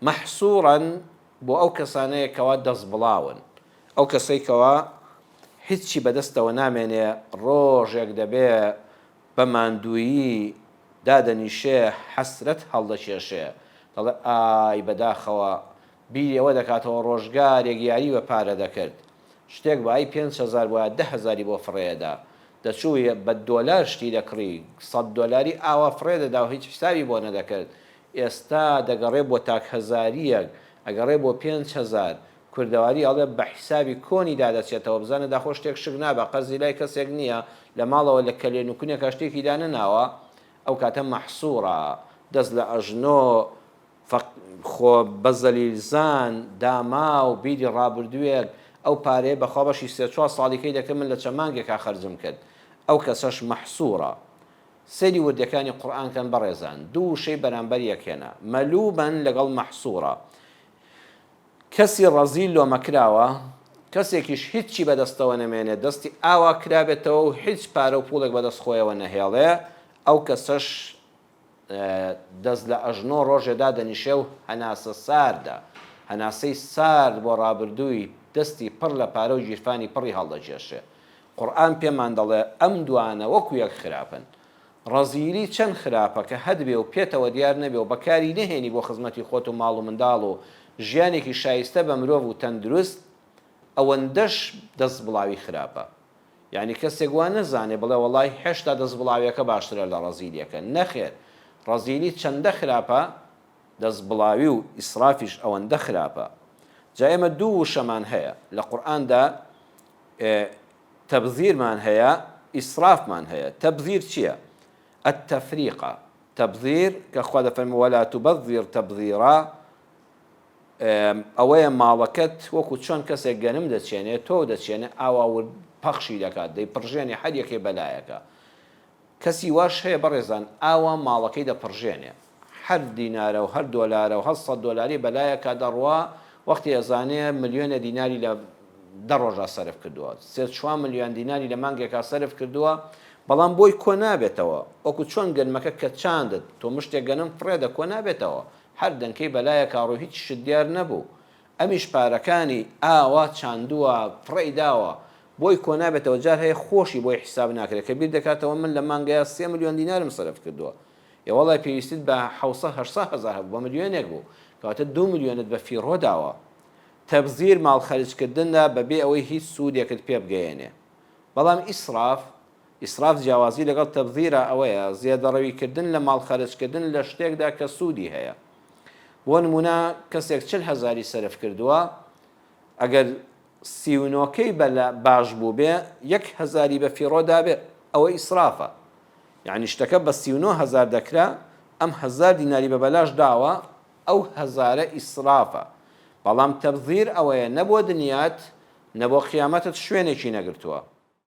مەحسورا بۆ ئەو کەسانەیە کەوا دەستبڵاون، ئەو کەسەی کەوا هیچی بەدەستەوە نامێنێ ڕۆژێک دەبێ بە ماندوویی دادەنیشێ حەسرەت هەڵدەکێشێ دەڵێ ئای بەداخەوە بیری ئەوە دەکاتەوە ڕۆژگارێک یاری بە پارە دەکرد شتێک بایی 5000 بوایە دە هەزاری بۆ فڕێدە دەچوو بە دۆلار شتی دەکڕی سەد دۆلاری ئاوا فڕێ دەدا و هیچ حسابی بۆ نەدەکرد ئێستا دەگەڕێ بۆ تاک هەزاریەک ئەگەڕێ بۆ 5000 کوردەواری ئەڵێ بە حیسابی کۆنی دادەچێتەوە بزانە داخۆ شتێک شک نابا قەرزی لای کەسێک نییە لە ماڵەوە لە کەلێن و کونێکا شتێکی دانەناوە ئەو کاتە مەحسوڕە دەست لە ئەژنۆ فەق خۆ بە زەلیلزان داماو بیری ڕابردووێک ئەو پارەیە بەخوا بەشی سێ چوار ساڵیکەی دەکرد من لە چەند مانگێکا خەرجم کرد ئەو کەسەش مەحسوڕە سەیری وردەکانی قورئان کەن بەڕێزان دوو وشەی بەرامبەر یەک هێنا مەلوبەن لەگەڵ مەحسوڕە کەسی ڕەزیل لۆمەکراوە، کەسێکیش هیچی بەدەستەوە نەمێنێ، دەستی ئاوا کرابێتەوە و هیچ پارە و پوڵێک بەدەست خۆیەوە نەهێڵێ، ئەو کەسەش دەست لە ئەژنۆ ڕۆژێ دادەنیشێ و هەناسە ساردە، هەناسەی سارد بۆ ڕابردووی دەستی پڕ لە پارە و گیرفانی پڕی هەڵدەکێشێ. قورئان پێمان دەڵێ ئەم دوانە وەکو یەک خراپن. ڕەزیلی چەند خراپە کە هەتبێ و پێتەوە دیار نەبێ و بەکاری نەهێنی بۆ خزمەتی خۆت و ماڵ و منداڵ و ژیانێکی شایستە بە مرۆڤ و تەندروست ئەوەندەش دەست بڵاوی خراپە یانی کەسێک وا نەزانێ بڵێ وەڵای هێشتا دەست بڵاویەکە باشترە لە ڕەزیلیەکە نەخێر ڕەزیلی چەندە خراپە دەست بڵاوی و ئیسرافیش ئەوەندە خراپە جا ئێمە دوو وشەمان هەیە لە قورئاندا تەبزیرمان هەیە ئیسرافمان هەیە تەبزیر چیە؟ التفریقە تەبزیر کە خوا دەفەرموێ ولا تبذر تبذیرا ئەوەیە ماڵەکەت وەکو چۆن کەسێک گەنم دەچێنێ تۆو دەچێنێ ئاوا ورد پەخشی دەکات دەیپڕژێنێ هەر یەکەی بەلایەکە کەسی واش هەیە بەڕێزان ئاوا ماڵەکەی دەپڕژێنێ هەر دینارە و هەر دۆلارە و هەر سەد دۆلاری بەلایەکا دەڕوا وەختی ئەزانێ ملیۆنێ دیناری لە دە ڕۆژا سەرف کردووە سێ چوار ملیۆن دیناری لە مانگێکا سەرف کردووە بەڵام بۆی کۆ نابێتەوە وەکو چۆن گەنمەکە کە چاندت تۆ مشتێک گەنم فڕێدە کۆ نابێتەوە هەر دەنکەی بەلایەکا ڕۆی هیچیشت دیار نەبوو ئەمیش پارەکانی ئاوا چاندووە فڕێی داوە بۆی کۆنابێتەوە جار هەیە خۆشی بۆی حیساب ناکرێت کە بیر دەکاتەوە من لە مانگەیا سێ ملیۆن دینارم سەرف کردووە ئێ وەڵای پێویستیت بە حەوسەد هەشسەد هەزار هەبوو بە ملیۆنێک بوو کەواتە دوو ملیۆنت بە فیڕۆ داوە تەبزیر ماڵ خەرج کردنە بەبێ ئەوەی هیچ سوودێکت پێ بگەیەنێ بەڵام ئیسراف ئیسراف جیاوازی لەگەڵ تەبزیرا ئەوەیە زێدەڕەوی کردن لە ماڵ خەرج کردن لە شتێکدا کە سوودی هەیە بۆ نموونە کەسێک 40 هەزاری سەرف کردووە ئەگەر سی و نۆکەی بە لە باش بووبێ یەک هەزاری بە فیڕۆ دابێ ئەوە ئیسرافە یانی شتەکە بە 39 هەزار دەکرا ئەم هەزار دیناری بە بەلاش داوە ئەو هەزارە ئیسرافە بەڵام تەبزیر ئەوەیە نە بۆ دنیات نە بۆ قیامەتت شوێنێکی نەگرتووە.